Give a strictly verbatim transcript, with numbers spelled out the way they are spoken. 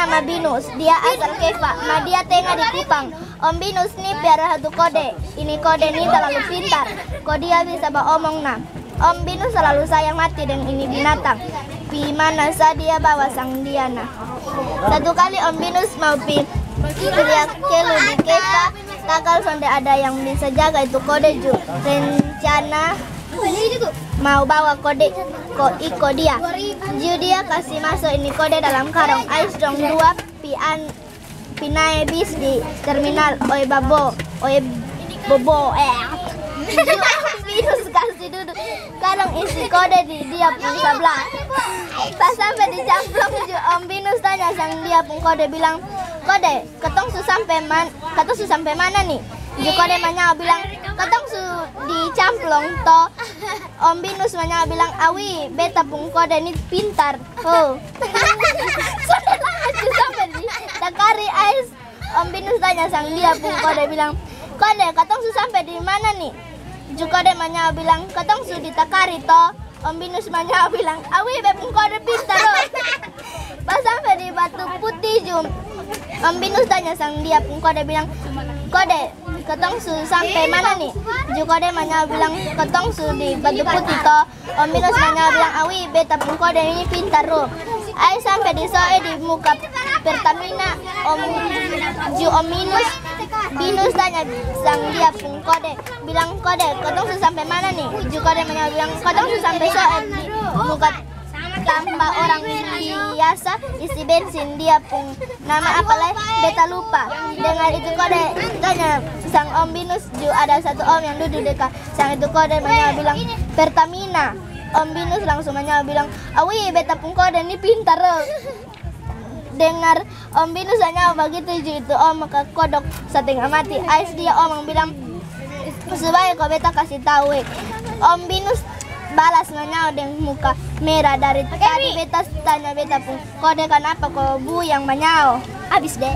Nama Binus, dia asal Kefa, ma dia tenga di Kupang. Om Binus ni piara satu kode. Ini kode ni talalu pintar. Ko dia bisa baomong na. Om Binus salalu sayang mati deng ini binatang. Pi mana sa dia bawa sang dia na. Satu kali Om Binus mau pi kuliah kelu di Kefa, tagal sonde ada yang bisa jaga itu kode ju. Rencana mau bawa kode ko iko dia. Ju dia kasi maso ini kode dalam karong ais dong dua pi an pinae bis di terminal. Oe babo, oe bobo, eh. Ju Om Binus kasi dudu karong isi kode di dia pung sabla. Pas sampe di camplong ju Om Binus tanya sang dia pung kode bilang, "Kode, katong su sampe man, katong su sampe mana ni?" Ju kode manyao bilang, "Katong su di camplong to." Om Binus manyao bilang, "Awi, beta pung kode ni pintar." Ho. Sonde lama ju sampe di takari ais. Om Binus tanya sang dia pung kode bilang, "Kode, katong su sampe di mana ni?" Ju kode manyao bilang, "Katong su di takari to." Om Binus manyao bilang, "Awi, be pung kode pintar lo." Pas sampe di Batu Putih ju, Om Binus tanya sang dia pung kode bilang, "Kode, katong su sampe mana ni?" Ju kode manyao bilang, "Katong su di Batu Putih to." Om Binus manyao bilang, "Awi, beta pung kode ini pintar lo." Ai sampe di soe di muka Pertamina, Om ju Om Binus, Binus tanya sang dia pung kode bilang, "Kode, katong su sampe mana ni?" Ju kode manyao bilang, "Katong su sampe soe di muka tambah orang biasa isi bensin, dia pung nama apa lai, beta lupa." Dengar itu kode tanya sang Om Binus ju ada satu om yang dudu deka sang itu kode manyao bilang, "Pertamina." Om Binus langsung manyao bilang, "Awi, beta pung kode ni pintar lo." Dengar Om Binus manyao bagitu ju itu om maka kodok satenga mati. Ais dia omong bilang, "Supaya ko beta kasi tau e." Om Binus balas manyao deng muka mera, "Dari tadi beta tanya beta pung kode, kanapa ko bu yang manyao?" Abis de.